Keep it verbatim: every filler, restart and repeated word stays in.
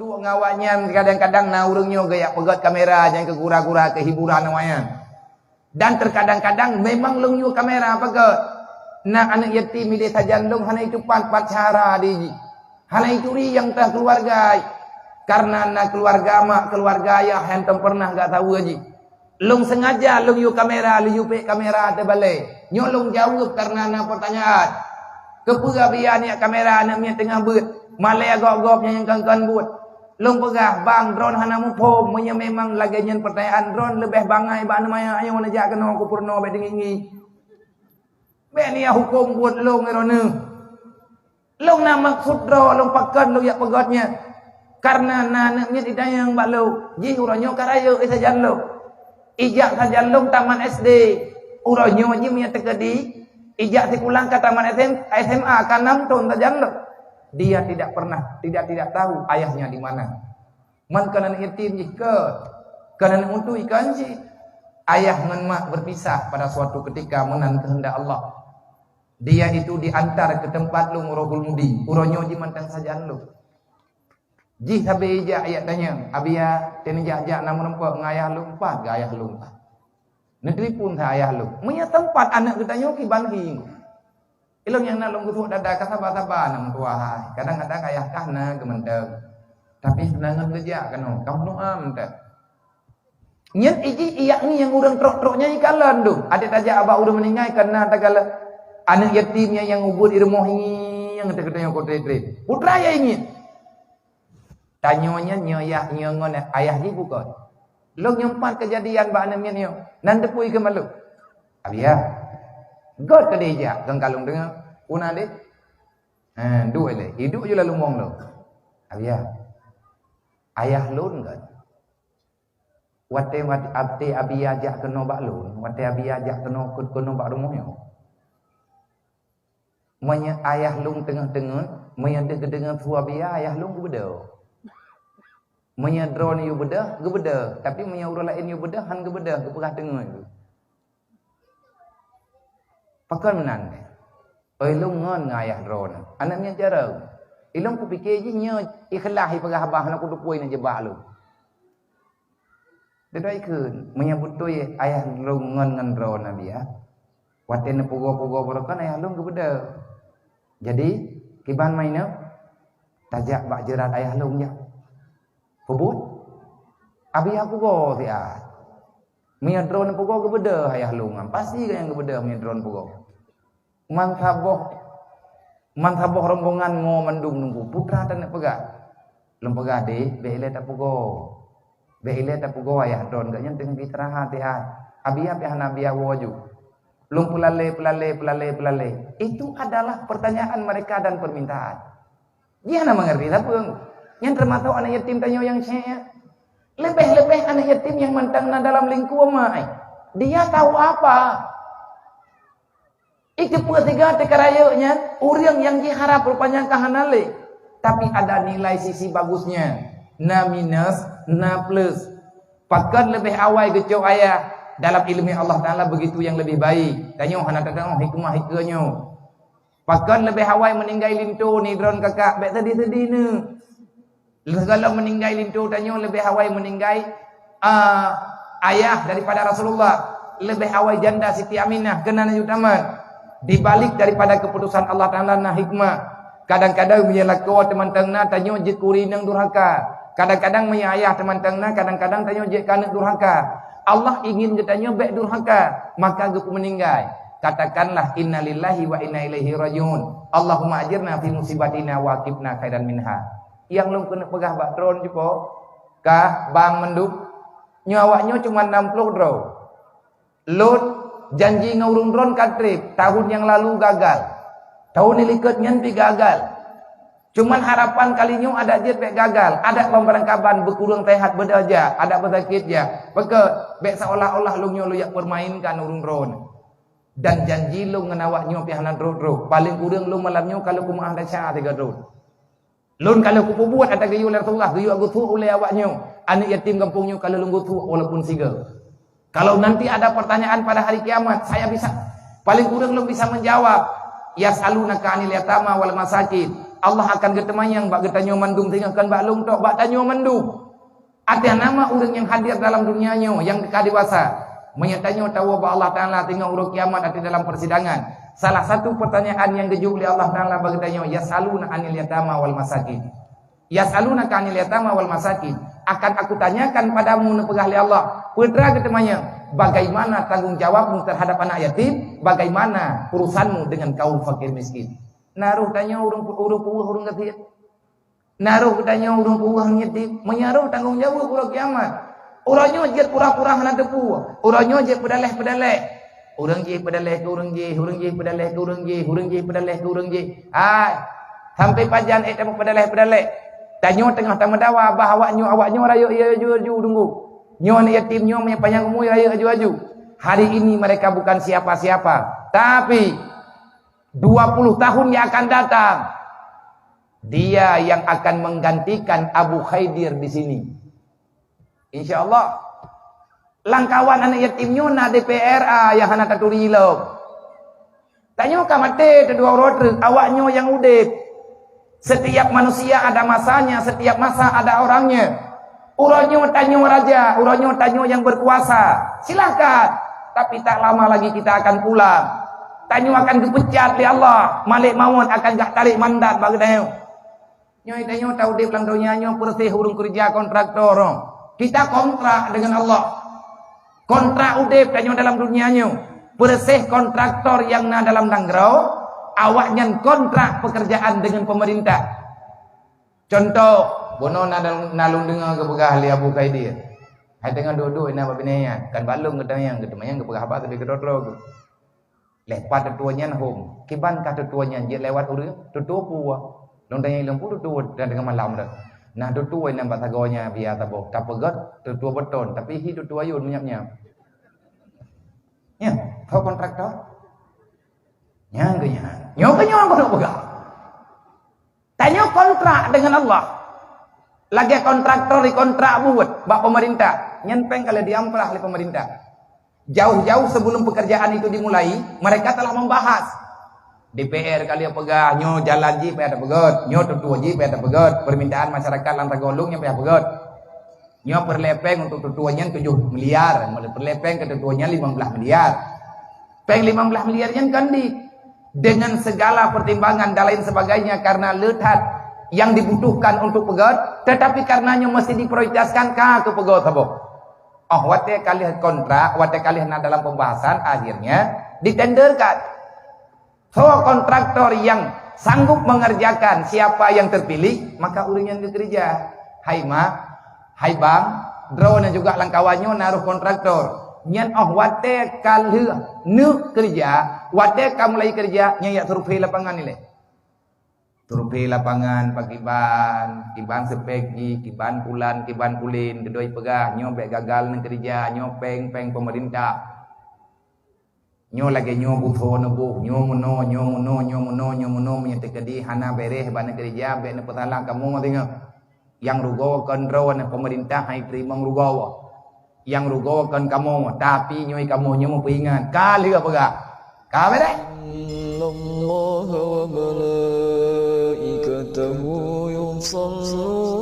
Ngon awaknyan kadang-kadang na ureuëng nyoe geujak peugét kamera nyang keu gura-gura keu hiburan awaknyan. Dan terkadang-kadang memang lôn yue kamera peugét. Na aneuëk yatim ideh sajan lôn hana itupat pat cara di jih. Hana ituri nyang teuh keuluwarga. Karena na keuluwarga mak, keuluwarga ayah nyang tom pernah gak saweue jih. Lôn sengaja lôn yue kamera, lôn yue pék kamera teubalée. Nyoe lôn jaweueb karena na peurtanyaan. Keupeue Abiya neuk kamera aneuëk miet teungoh beuet? Malée gob-gob nyang kon-kon buet. Lôn peugah, "Bang, droeneuh hana muphom. Meunyoe memang lagée nyan peurtanyaan, droeneuh leubeh bangai bak aneuk manyak nyoe neujak keunoe keu peurunoe bék teungieng-ngieng. Bék neujak huköm buet lôn ngon droeneuh." Lôn na maksud droe lôn pakon lôn jak peugét nyan. Karena na aneuëk miet itanyong bak lôn, jih uroe nyoe ka rayeuk sajan lôn. Ijak sajan lôn tamat S D. Uroe nyoe jih meunyoe teukeudi, ijak sikulang ka tamat S M, S M A ka nam thon sajan lôn. Dia tidak pernah, tidak, tidak tahu ayahnya di mana. Man kon aneuëk yatim jih kon. Kon aneuëk untui kon jih. Ayah ngon mak berpisah pada suatu ketika meunan keuheundak Allah. Dia itu diantar ke tempat lôn Rohul Mudi. Uroe nyoe jih mantong sajan lôn. Jih sabe ijak, ijak tanyong, "Abiya, teuneuk jak-jak na meurumpok ngon ayah lôn pat, gak ayah lôn pat." Neutelepon sa ayah lôn. Meunyoe teumpat aneuëk geutanyoe kiban hi. Ilôn nyang na lôn geusuek dada ka saba-saba na meutuah hai. Kadang-kadang ayah kah na geumantong. Tapi seunangan geujak keunoe, kamoe nuam teuh. Nyan ijih iyak ni nyang ureuëng trok-trok nyan ikalon tu. Adak tajak abak ureuëng meuninggai kana tagala aneuëk yatim nyang, nyang ubit di rumoh nyang teukeutanyong kote treb. Putra ya ingat. Tanyoe nyan nyoe yah nyoe ngon ayah jih bukon. Lôn nyoe pat keujadian bak aneuëk miet nyoe. Nan teupui keu malu. Abiya. Got keu dijak keu kalung deungoe. Una deh. Ha, duek lé. Hidup je lalu mong lôn. Abiya. Ayah lôn kan. Watée, watée Abiya jak keunoe bak lôn, watée Abiya jak keunoe, keunoe bak rumoh nyoe. Meunyoe ayah lôn teungoh-teungoh, meunyoe deuh geudeungoe su Abiya, ayah lôn geubeudôh. Meunyoe droeneuh yue beudôh, geubeudôh. Tapi meunyoe ureuëng laén yue beudôh, han geubeudôh, geupeugah teungoh. Pakon meunan deh? Oi lôn ngon, ngon ayah droeneuh. Aneuëk miet jareueng. Ilôn kupike jih nyoe ikhlas ipeugah haba hana kuteupue na jeubak lôn. Didai kheun, meunyoe beutôi ayah lôn ngon, ngon droeneuh Abiya, watée neupeugoe-peugoe barokon ayah lôn geubeudôh. Jadi, kiban maineuh tajak bak jeurat ayah lôn jak. Peubuet? Abiya peugoe siat. Meunyoe droeneuh peugoe geubeudôh ayah lôn, pasti ka nyang geubeudôh meunyoe droeneuh peugoe. Man saboh, man saboh rombongan ngo mandum nunggu putra taneuk peugah. Lôn peugah deh, bék ilée tapeugoe. Bék ilée tapeugoe ayah droeneuh, gobnyan teungoh istirahat siat. Abiya pih hana Abiya woe ju. Lôn peulalée, peulalée, peulalée, peulalée. Itu adalah pertanyaan mereka dan permintaan. Jih hana mengerti sapeue. Nyan teumasok aneuk yatim tanyoe nyang syek. Leubeh-leubeh aneuk yatim nyang mantong na dalam lingkue mak. Dia tahu apa? Ikeupeu siga teuka rayeuk nyan, ureuëng nyang jiharab rupanya ka hana lé. Tapi ada nilai sisi bagusnya. Na minus, na plus. Pakon leubeh awai geucok ayah, dalam iéleumé Allah Taala begitu nyang leubeh baik. Tanyoe hana tateuoh hikmah hikeu nyoe. Pakon leubeh awai meuninggai linto ni droen kakak, bék seudih-seudih neuh. Lheueh gohlom meuninggai linto tanyoe leubeh awai meuninggai, ah, ayah daripada Rasulullah, leubeh awai janda Siti Aminah keunan aju tamat. Di balik daripada keuputusan Allah Taala na hikmah. Kadang-kadang meunyoe lakoe teumantong na tanyoe jeuet keu ureuëng nyang durhaka. Kadang-kadang meunyoe ayah teumantong na, kadang-kadang tanyoe jeuet keu aneuëk durhaka. Allah ingin geutanyoe bék durhaka, maka geupeumeuninggai. Katakanlah, "Innalillahi wa inna ilaihi rajiun. Allahumma ajirna fi musibatina wa aqibna khairan minha." Nyang lôn keuneuk peugah bak droen jipo, kah bang mandum, nyoe awak nyoe cuma nam ploh droe. Lôn janji ngon ureuëng droen ka treb, tahun nyang lalu gagal. Tahun nyang likot nyan pih gagal. Cuman harapan kali nyoe adak jeuet bék gagal, adak ban barangkaban beukureueng seuhat beudôh jak, adak beusakét jak. Pakon bék seolah-olah lôn nyoe lôn jak peumainkan ureuëng droen. Dan janji lôn ngon awak nyoe pih hana trok-trok. Paléng kureueng lôn malam nyoe ka lôn kumeu'ah desya sigoe droen. Lôn ka lheueh kupeubuet ata geuyue lé Rasulullah, geuyue geusuek ulée awak nyoe, aneuëk yatim gampông nyoe ka lheueh lôn geusuek walaupun sigoe. Kalau nanti ada pertanyaan pada hari kiamat, saya bisa, paling kurang lôn bisa menjawab. "Yas'alunaka 'anil yatama wal masakin." Allah akan geuteumanyong bak geutanyoe mandum, singoh kon bak lôn tok, bak tanyoe mandum. Ateueh nama ureuëng nyang hadir dalam dunia nyoe nyang ka dewasa. Meunyoe tanyoe tawoe bak Allah Taala teungoh uroe kiamat ateueh dalam persidangan, salah satu pertanyaan nyang geujok lé Allah Taala bak geutanyoe, "Yas'aluna 'anil yatama wal masakin." "Yas'alunaka 'anil yatama wal masakin." Akan Aku tanyakan padamu, neupeugah lé Allah. Peue teuma geuteumanyong, bagaimana tanggung jawabmu terhadap anak yatim? Bagaimana urusanmu dengan kaum fakir miskin? Na roh tanyoe ureuëng, ureuëng puweuh, ureuëng gasien? Na roh tanyoe ureuëng puweuh, ureuëng yatim? Meunyo roh, tanggung jaweueb uroe kiamat. Uroe nyoe jeuet pura-pura hana teupeu. Uroe nyoe jeuet peudaleh-peudaleh. Ureuëng jih peudaleh keu ureuëng jih, ureuëng jih peudaleh keu ureuëng jih, ureuëng jih peudaleh keu ureuëng jih. Hai, sampai pajan ék tameupeudaleh-peudaleh? Tanyoe teungoh tameudawa bah awak nyoe, awak nyoe rayeuk aju-aju teungku. Nyoe aneuk yatim nyoe meunyo panyang umu rayeuk aju-aju. Hari ini mereka bukan siapa-siapa, tapi dua puluh tahun yang akan datang, dia yang akan menggantikan Abu Khaidir di sini. Insya Allah. Lam kawan aneuk yatim nyoe na D P R A nyang hana taturi lom. Tanyoe ka maté teudua uroe treuk, awak nyoe nyang udeb. Setiap manusia ada masanya, setiap masa ada orangnya. Uroe nyoe tanyoe raja, uroe nyoe tanyoe nyang berkuasa. Silahkan. Tapi tak lama lagi kita akan pulang. Tanyoe akan geupecat lé Allah. Malek mawöt akan jak tarék mandat bak geutanyoe. Nyoe tanyoe taudeb lam donya nyoe persis ureuëng keureuja kontraktor. Kita kontrak dengan Allah. Kontrak udeb tanyoe dalam dunia nyoe. Persis kontraktor nyang na dalam nanggroe, awaknyan kontrak pekerjaan dengan pemerintah. Contoh, bunoe na, na lôn deungoe geupeugah lé Abu Khaidir. Hai teungoh duek-duek na bak binéh nyan, kan bak lôn geuteumanyong, geuteumanyong geupeugah haba sabe keudroe-droe geuh. Lheueh pat tutoe nyan hom. Kiban kah tutoe nyan jeuet lewat ureuëng? Tutoe peue? Lôn tanyong lôn peue tutoe dan teungoh malam dah. Nah, tutoe nyang bak sagoe nyan biasa boh. Tapeugöt tutoe beton, tapi hi tutoe ayôn meunyak-nyak. Nyan, ho kontraktor? Nyan keuh nyan. Nyoe keuh nyoe keuneuk peugah. Tanyoe kontrak dengan Allah. Lagée kontraktor dikontrak buet bak pemerintah. Nyan péng ka lheueh diamplah lé pemerintah. Jauh-jauh sebelum pekerjaan itu dimulai, mereka telah membahas. D P R ka lheueh peugah, nyoe jalan jih payah tapeugöt, nyoe tutoe jih payah tapeugöt, permintaan masyarakat lam sagoe lôn nyan payah peugöt. Nyoe peureulée péng untuk tutoe nyan tujoh miliar, peureulée péng keu tutoe nyan limong blaih miliar. Péng limong blaih miliar nyan kan di, dengan segala pertimbangan dan lain sebagainya karena le that yang dibutuhkan untuk peugöt, tetapi karena nyoe mesti diprioritaskan ka keu peugöt saboh. Oh, watée ka lheueh kontrak, watée ka lheueh na dalam pembahasan, akhirnya ditenderkan. Soe kontraktor yang sanggup mengerjakan, siapa yang terpilih, maka ureuëng nyan geukeureuja. Hai mak, hai bang, droeneuh juga lam kawan nyoe na roh kontraktor. Nyan oh watée ka lheueh neuk keureuja, watée ka mulai keureuja, nyan jak survei lapangan ilée. Survei lapangan pakiban, kiban spek jih, kiban pulan, kiban pulin, keudua jipeugah, nyoe bék gagal neuk keureuja, nyoe péng-péng pemerintah. Nyoe lagée nyoe beusoe neuboh, nyoe meunoe, nyoe meunoe, nyoe meunoe, nyoe meunoe, meunyoe teukeudi hana beres bak neukeureuja, bék neupeusalah kamoe singoh. Nyang rugoe kon droeneuh, pemerintah han jiteurimong rugoe. Nyang rugoe kon kamoe, tapi nyoe kamoe nyoe meupeuingat. Ka lheueh peugah. Ka beres? Innallaha wa malaikatahu yusalluna